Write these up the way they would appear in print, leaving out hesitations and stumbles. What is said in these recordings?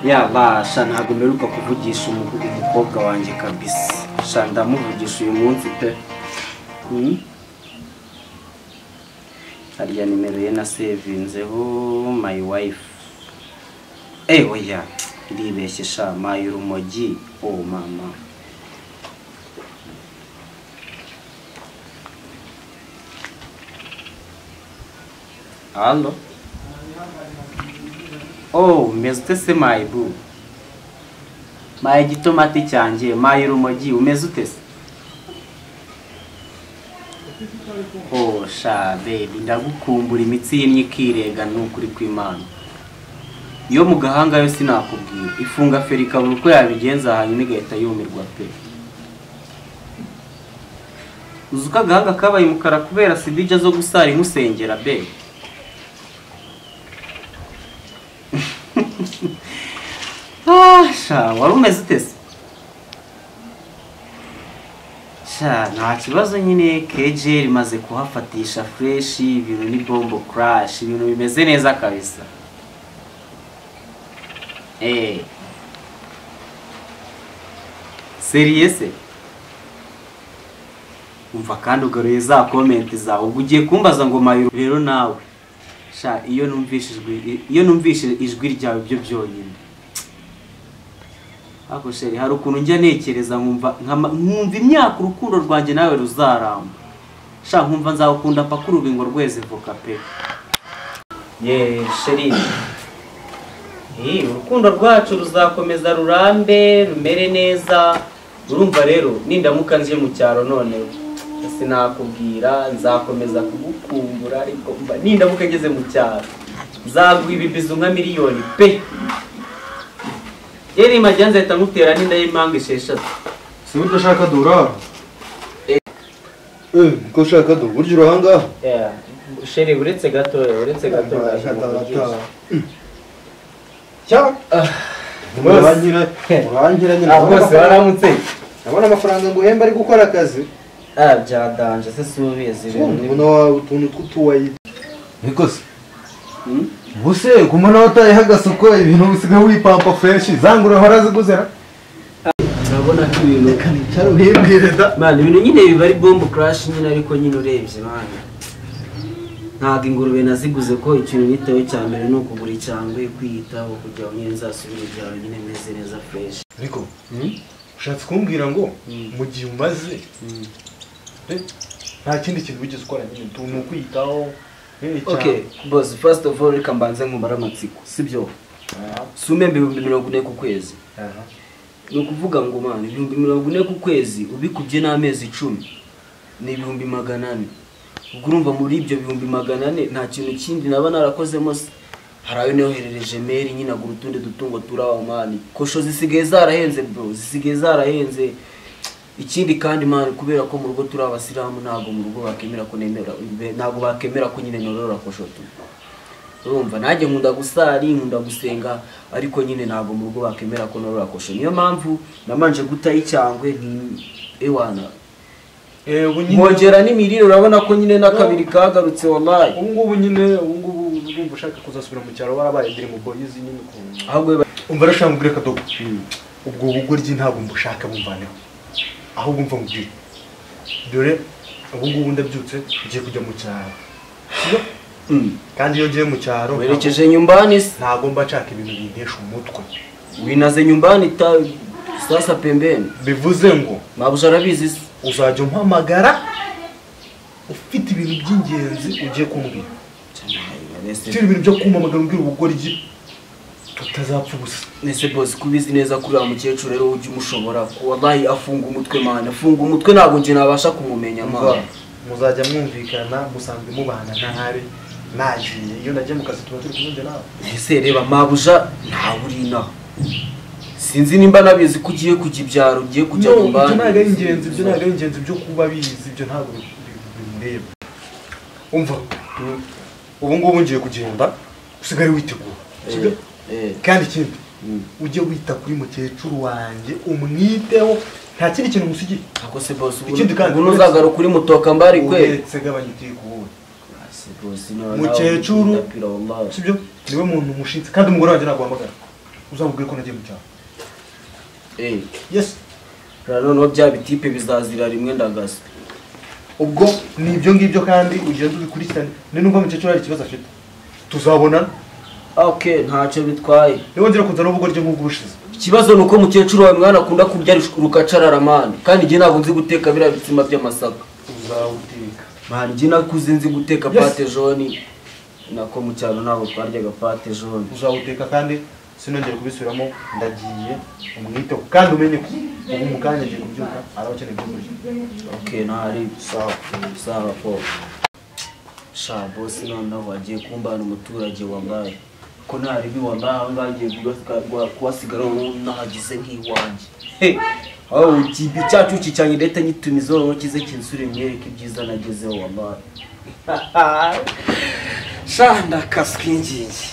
Yaba sha ntabwo mperuka kuvugisha umukobwa wanjye kabisa. Sha ndamuvugisha uyu munsi pe. Hariya nimero ye na savinzeho my wife. Oya ndibeshye sha my urumogi. Oh mama. Allo. Oh, umeze ute se my boo? My gitomati cyanjye, my urumogi, umeze ute se? Oh sha baby, ndagukumbura imitsi yimye ikirega n'ukuri kw'Imana. Iyo mu gahanga yo sinakubwira, ifunga feri ikabura uko yabigenza hanyuma igahita yumirwa pe. Uzi ko agahanga kabaye umukara kubera sidija zo gusara inkusengera be. Ah, sha, wari umeze ute se? Sha, nta kibazo nyine KJ rimaze kuhafatisha fresh, ibintu ni bombo crash, ibintu bimeze neza kabisa. Seriye se? Umva kandi ugaruye za comment zawe, ubwo ugiye kumbaza ngo mayiro rero nawe. Sha, iyo numvise ijwi ryawe byo byonyine. Ako sheri hari ukuntu njya nekereza nkumva imyaka urukundo rwanjye nawe ruzaramba. Sha nkumva nzagukunda paka urubingo rweze voka pe. Ye sheri. Urukundo rwacu ruzakomeza rurambe rumere neza. Urumva rero nindamuka nje mu cyaro none sinakubwira nzakomeza kugukumbura ariko nindamuka ngeze mu cyaro nzaguha ibibizu nka miliyoni pe. Yeri majanze ahita ngutera n'inda y'impanga esheshatu. Si buryo ushaka dura? Ko ushaka dura buryo urahanga? Sheri uretse gato Cya? Urangira nyine. Bose waramutse. Ndabona amafaranga ngo uhemba ari gukora akazi. Byadanje se subizi rero. Mbona utuntu tw'utuwayi. Niko se? Buse kumana wataye hagasuko ibintu bisigaye wipampa fresh zangura horaziguzera. Urabona ko ibintu kanicara ubimbwire da. Man ibintu nyine biba ari bomb crash nyine ariko nyine urebye man. Ntabwo ingurube naziguze ko ikintu nitawe cya mbere ni ukugura icyangwe kwiyitaho kugira ngo nyine nzasubire ibyaro nyine meze neza fresh. Ariko ushatse kumbwira ngo mu gihe umaze nta kindi kintu wigeze ukora nyine ni ukwiyitaho. Okay, boss, first of all reka mbanze nkumara amatsiko, sibyo? Sumembe 40,000 ku kwezi. Ni ukuvuga ngo man 40,000 ku kwezi ubikubye n'amezi 10 ni 400,000. Ubwo urumva muri ibyo 400,000 nta kintu kindi naba narakozemo se. Hari ayo noherereje mail nyine agura utundi dutungo turawa man. Kosho zisigaye zarahenze bro, zisigaye zarahenze. Ikindi kandi man kubera ko mu rugo turi abasilamu ntago mu rugo bakemera ko nemera ntago bakemera ko nyine norora kosho tu. Urumva nanjye nkunda gusari nkunda gusenga ariko nyine ntago mu rugo bakemera ko norora kosho. Niyo mpamvu namanje guta icyangwe nti ewana. Mwongera n'imirire urabona ko nyine nakabiri kagarutse wallahi. Ubu ngubu nyine ubu ngubu urumva ushaka kuzasubira mu cyaro warabaye dream boys nyine ukuntu. Ahubwo umva rashaka ngure kadogo. Ubwo bugoryi ntabwo mbushaka bumvaneho. Ahubwo umva ngubwire. Dore ubu ngubu ndabyutse ngiye kujya mu cyaro. Kandi iyo ngiye mu cyaro werekeje nyumbani ntabwo mba nshaka ibintu bintesha umutwe. Winaze nyumbani ta sasa pembeni. Bivuze ngo mabuja arabizi uzajya umpamagara ufite ibintu by'ingenzi ugiye kumbwira. Ufite ibintu byo kumpamagara umbwira ubugoryi tutazapfa ubusa. Nese boss kubizi neza kuri wa mukecuru rero ujye umushobora wallahi afunga umutwe man, afunga umutwe ntabwo nje nabasha kumumenya man. Muzajya mwumvikana musanzwe mubana ntahari nagiye iyo nagiye mu kazi tuba turi kumwe nawe. Ese reba mabuja ntawe uri inaha. Sinzi nimba nabizi ko ugiye kujya ibyaro ugiye kujya nyumbani. Ibyo ntabwo ari ingenzi, ibyo ntabwo ari ingenzi byo kuba bizi ibyo ntabwo bimureba. Umva ubu ngubu ngiye kugenda usigare witegura. Sibyo? Kandi ikindi ujye wita kuri mukecuru wanjye umwiteho nta kindi kintu umusigiye. Ako se boss ubu nuzagaruka kuri mutoka mbari kwe. Uretse gabanya itiko wowe. Mukecuru sibyo? Niwe muntu mushinze kandi umugore wanjye ntabwo wahamagara. Uzamubwire ko nagiye mu cyaro. Yes. Noneho bya bitipe bizazira rimwe ndagasa. Ubwo ni ibyo ngibyo kandi ugenda ubikurikirane. Ni numva mukecuru hari ikibazo afite. Tuzabonana. Okay, ntacyo bitwaye. Niba ngira kuza n'ubwo ryo nk'ubwo ubushize. Ikibazo nuko mukecuru wawe mwana akunda kurya rukacarara man. Kandi njye ntabwo nzi guteka biriya bitsima by'amasaka. Uzawuteka. Man, njye nakuze nzi guteka pâte jaune. Nako mu cyaro ntabwo twaryaga pâte jaune. Uzawuteka kandi sinongere kubisubiramo, ndagiye umwiteho kandi umenye ko ubu mu kanya ngiye kubyuka arabakeneye ibyo kurya. Okay, ntari sawa sawa po. Sha boss noneho agiye kumbana umuturage wallahi. Ko ntari bi wallahi aho ngagiye kubasigara nahagize nk'iwanjye. Aho kibi cyacu kicanye leta nyitumizo noneho kize kinsure mwereke ibyiza nagezeho wallahi. Sha ndakaswe ingingi.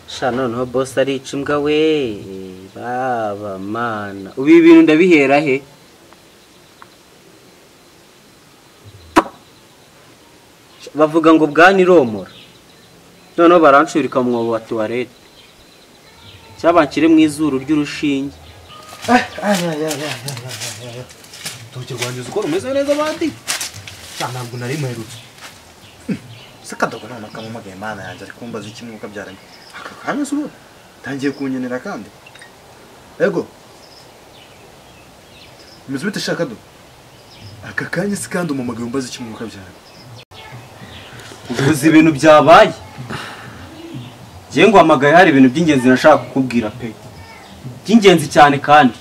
Sha noneho boss arica imbwa we baba mana. Ubu ibintu ndabihera he? Bavuga ngo bwani romora. Noneho baranshurika mu mwobo wa toilette. Cyabankire mu izuru ry'urushinge. Urutoki rwanjye uzi ko rumeze neza bandi? Ntabwo nari muherutse. Se kadogo none akamumagaye Mana yanjye ari kumbaza iki mwuka byaranye. Aka kanya se ubu tangiye kunyenera kandi. Ego. Umeze bite shaka do? Aka kanya se kandi umumagaye umbaza iki mwuka byaranye. Uvuze ibintu byabaye. Ngiye ngo hamagaye hari ibintu by'ingenzi nashaka kukubwira pe. By'ingenzi cyane kandi.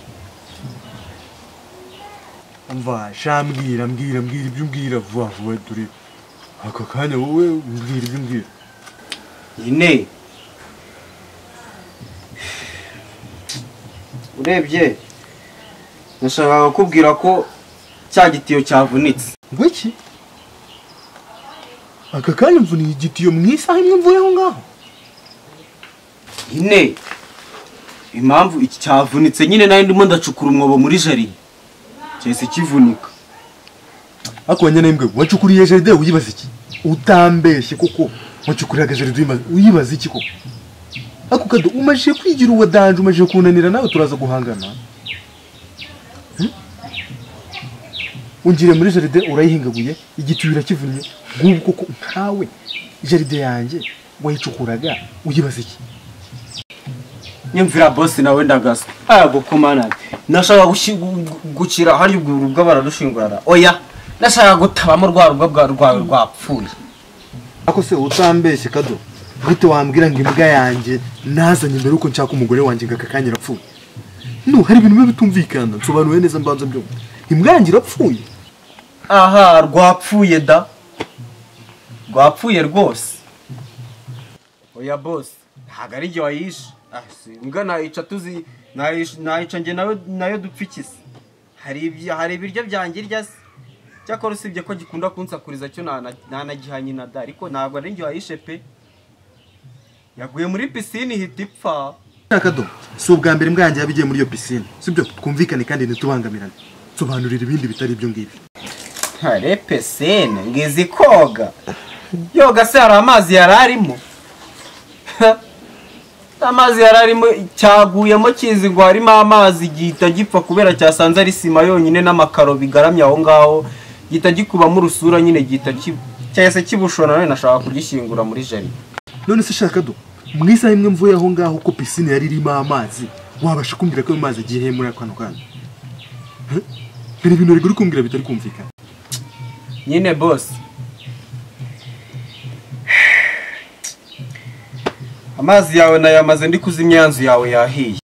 Umva sha mbwira mbwira mbwira ibyo umbwira vuba vuba dore. Aka kanya wowe umbwira ibyo umbwira. Nyine urebye nashakaga kukubwira ko cya gitiyo cyavunitse. Ngo iki? Aka kanya mvuniye igitiyo mu isaha imwe mvuye aho ngaho. Nyine impamvu iki cyavunitse nyine nayo ndimo ndacukura umwobo muri jaride. Cyese kivunika. Ako nyene mbwe wacukuriye jaride uyibaza iki? Utambeshye koko wacukuriye jaride uyibaza iki koko? Ako kado umajije kwigira uwadanje umajije kunanira nawe turaza guhangana. Ungire muri jaride urayihingaguye igitiyo irakivunnye nk'ubu koko nkawe jaride yanjye wayicukuraga uyibaza iki? Nyumvira boss nawe ndagaswa. Ayago komana. Nashaka gukira hari ubwo bararushingurara. Oya, nashaka gutabamo rwa rubwa rwawe rwapfuye. Ako se utambeshye kado. Gute wambwira ngo imbwa yanjye nazanye mbere uko nshaka umugore wanjye ngakakanya irapfuye. No, hari ibintu biba bitumvikana. Nsobanuye neza mbanza byumva. Imbwa yanjye irapfuye. Aha, rwapfuye da. Rwapfuye rwose. Oya boss, ntago ari jye wayishe. Imbwa nayica tuzi nayica nge nayo dupfikise. Hari ibiryo byanjye irya se. Cyakora usibye ko gikunda kunsakuriza cyo nanagiha nyina da, ariko ntabwo ari njye wayishe pe. Yaguye muri piscine ihita ipfa. Kado, si ubwa mbere imbwa yanjye yabigiye muri iyo piscine. Sibyo twumvikane kandi ntitubangamirane. Sobanurira ibindi bitari ibyo ngibyo. Hare piscine ngizi koga. Yoga se hari amazi yararimo. Amazi yararimo cyaguyemo kizi ngo harimo amazi gihita gipfa kubera cyasanze ari sima yonyine n'amakaro bigaramye aho ngaho gihita gikubamo urusura nyine gihita cyahise kibushona none nashaka kugishyingura muri jaride. None se shaka do mu isaha imwe mvuye aho ngaho ko piscine yari irimo amazi wabasha kumbwira ko amazi agiye muri akano kanya? Hari ibintu uri kumbwira bitari kumvikana. Nyine boss, amazi yawe nayamaze ndi kuzimya yanzu yawe yahiye.